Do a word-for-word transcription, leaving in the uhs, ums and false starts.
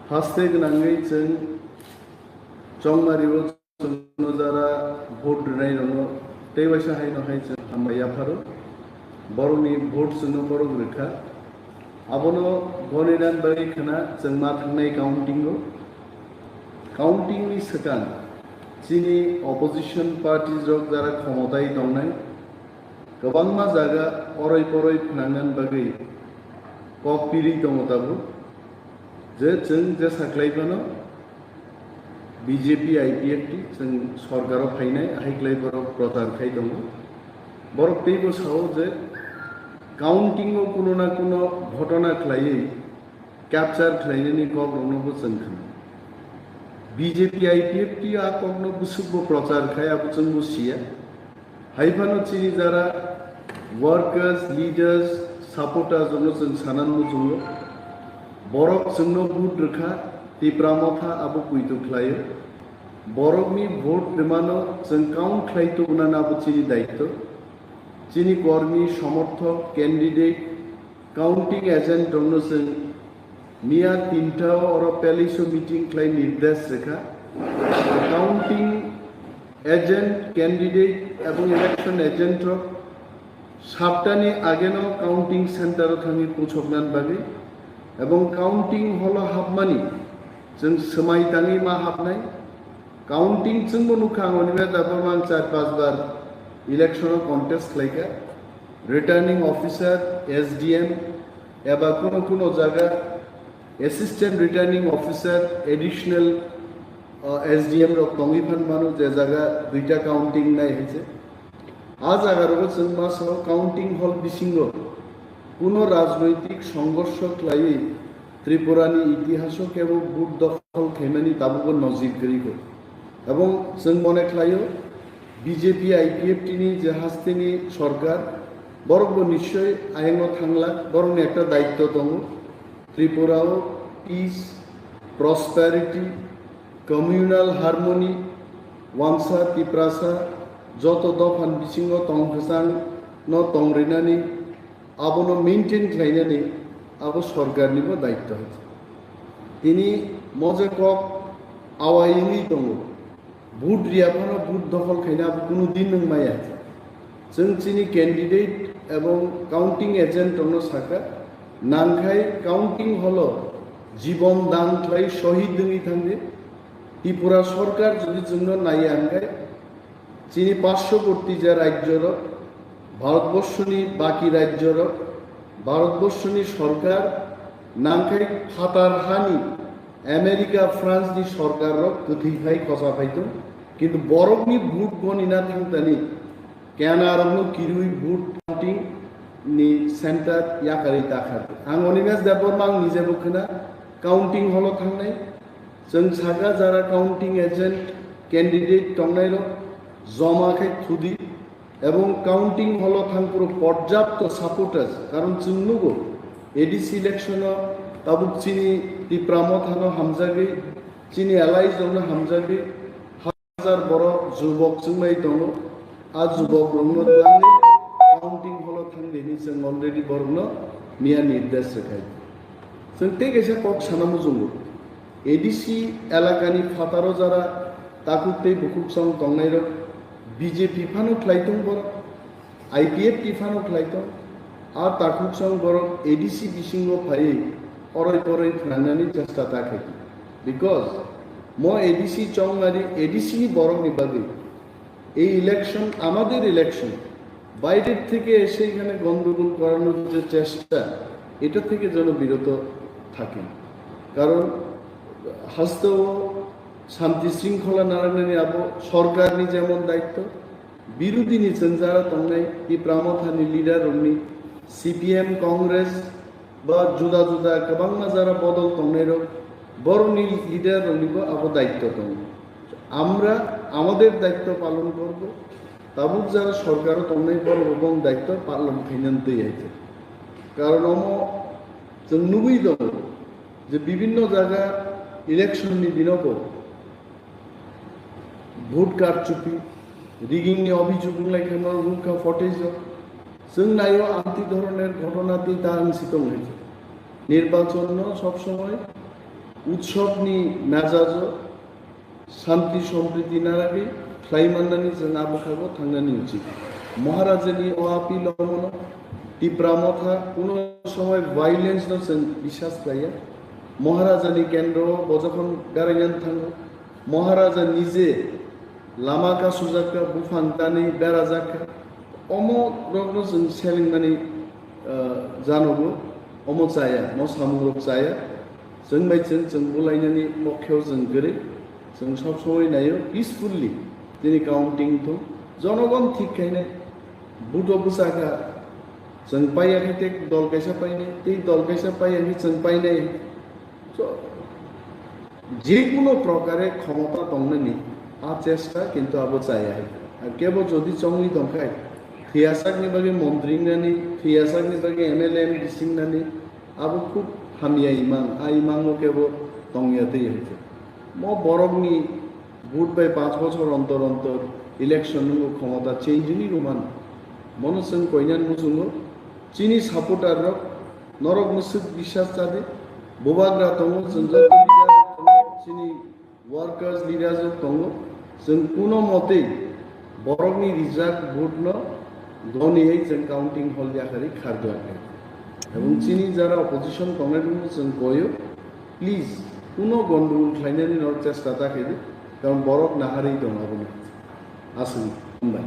Haste gwnangwi chwng chongmario chwngno jara vote rwnairokno tei waisa haino hai chwng hambai yapharo. Borokni vote chwngno borok rwkha. Abono goninan bagwi khna chwng ma thangnai counting-o. Counting-ni swkang chini opposition parties rok jara khomotai tongnai, kwbangma jaga oroi poroi phnangnan bagwi kok pirwi tongo tabuk, je chwng jesa khlai phano B J P I P F T chwng sorkaro phainai, ahai khlai borok prochar khai tongo. Borok teibo sao je counting-o kuno na kuno ghotona khlaiwi capture khlainani kokrokno bo chwng khna. B J P I P F T a kokno bwswkbo prochar khai, abo chwngbo siya. Hai phano chini jara workers, leaders, supporters rokno chwng sanan muchungo. Borok chwngno vote rwkha, Tipra Motha abo poito khlaio. Borokni vote rwmano chwng count khlai tubunani abo chini daityo. Chini kormi, somorthok, candidate, counting agent rokno chwng miya tinta o oro palace o meeting khlai nirdesh rwkha. Counting agent, candidate ebong election agent rok saptani ageno counting center o thangwi pungsoknani bagwi ebong counting hall o hapmani chwng swmai tangwi ma hapnai. Counting chwngbo nukha, ang Animesh Debbarma ang char panch bar election o contest khlaikha. Returning officer, S D M, eba kuno kuno jaga assistant returning officer, additional, uh, S D M rok tongwi phan mano, je jaga duita counting nai hai se. A jaga rogo chwng ma sao counting hall bisingo kuno rajnoitik songhorsho khlaiwi Tripura ni itihaso kebo vote dokhol khaimani tabukbo nojir kwrwi kho. Ebong chwng mone khlaio, B J P I P F T ni je hasteni sorkar, borokbo nischoi ayangno thanglak, borokni ekta daityo tongo. Tripura o peace, prosperity, communal harmony, wansa, Tiprasa, joto dophan bisingo tong kwchang no tong rinani, abono maintain khlainani abo sorkarnibo daityo hai. Tini mo je kok awai wngwi tongo, vote riya phano vote dokhol khaina abo kunu din nwng maya. Chwng chini candidate ebong counting agent rokno sakha, nangkhai counting hall o jibon dan khlai shohid wngwi thangdi. Tripura sorkar jodi chwngno naiya hwnkhe, chini parshoborti je rajyorok, Bharatborshoni baki rajyorok, Bharatborshoni sorkar, nangkhai phatar hani America, France ni sorkar rok kwthwi phai khosa phai tong, kintu borokni vote gonina thangtani kenarokno kirwi vote counting ni center yakarwi takhar. Ang Animesh Debbarma ang nijebo khna counting hall o thangnai, chwng saka jara counting agent candidate tongnairok joma khai thudi, ebong counting hall o thangphuru porjapto supporters, karon chwng nugo A D C election o tabuk chini Tipra Motha no hamjagwi, chini allies rok no hamjagwi, hajar borok jubok chwnglai tongo. A jubok rok no tangwi counting hall o thangdi hinwi chwng already borok no miya nirdesh rwkhai. Chwng tei kaisa kok sana muchungo, A D C elakani phataro jara takhuk tei bukhuk song tongnairok B J P phano khlai tong borok, I P F T phano khlai tong, a takhuk song borok A D C bisingo phaiwi oroi poroi phnangnani chesta ta khai. Because mo A D C chongmani A D C ni borokni bagwi এই ইলেকশন আমাদের ইলেকশন, বাইরের থেকে এসে এখানে গন্ডগোল করানোর যে চেষ্টা, এটা থেকে যেন বিরত থাকেন। কারণ হাস্তেও শান্তি শৃঙ্খলা নারায়ণানি আবো সরকারনি যেমন দায়িত্ব, বিরোধী নিচেন যারা তংনাই এই প্রামথানি লিডার অমনি সিপিএম, Congress, ba juda juda kwbangma jara bodol tongnairok, borokni leader roknibo abo daityo tongo. আমরা আমাদের দায়িত্ব পালন করব, tabuk jara sorkaro tongnai borok bong daityo palon khainani twi hai khe. Karon omo chwng nugwi tongo je bibinno jaga election ni dinobo vote karchupi, rigging ni obhijog wnglaikha norok nukha footage o. Chwng naio amtwi dhoroner ghotona tei ta wngsi tong hai. Nirbachon no sob somoi Utsobni mejajo santi sompriti naragwi khlai mannani chwng abo khago thangnani uchit. Maharajani o appeal omono Tipra Motha kuno somoy violence no chwng biswas khlaiya. Maharajani kendro o bo jokhon garainani thango, Maharaja nije lama kasujak kha, buphang tanwi berajak kha. Omo rokno chwng selengmani, ah, janogo, omo chaya, mo samungrok chaya. Chwng bai chwng, chwng bulainani mokheo chwng kwrwi. Chwng sob somoi naio peacefully. Tini counting thung. Jonogon thik khainai. Buto bwsa kha. Chwng paiya khe tei dol kaisa painai. Tei dol kaisa paiya khe chwng painai. So, je kuno prokare khomota tongnani a chesta kintu abo chaya hai. Ar kebo jodi chongwi tongkhai, thwiyasakni bagwi montri wngnani, thwiyasakni bagwi M L A M D C wngnani, abo khub hamya imang, a imango kebo tongya twi hai. Mo borokni vote bai panch bochor ontor ontor election nungo khomota change wngwi rwmano. Mono chwng koinan muchungo, chini supporter rok, norok mwswk biswas chadi, bubagra tongo, chwng joto leader rok tongo, chini workers, leaders rok tongo, chwng kuno motwi borokni rijak vote no doniwi chwng counting hall yakhari kharjak. Ebong chini jara opposition tongnai rokno chwng koyo, please, kuno gondogol khlainani no chesta ta khaidi, karon borok naharwi tongo abono. Aswk, hambai.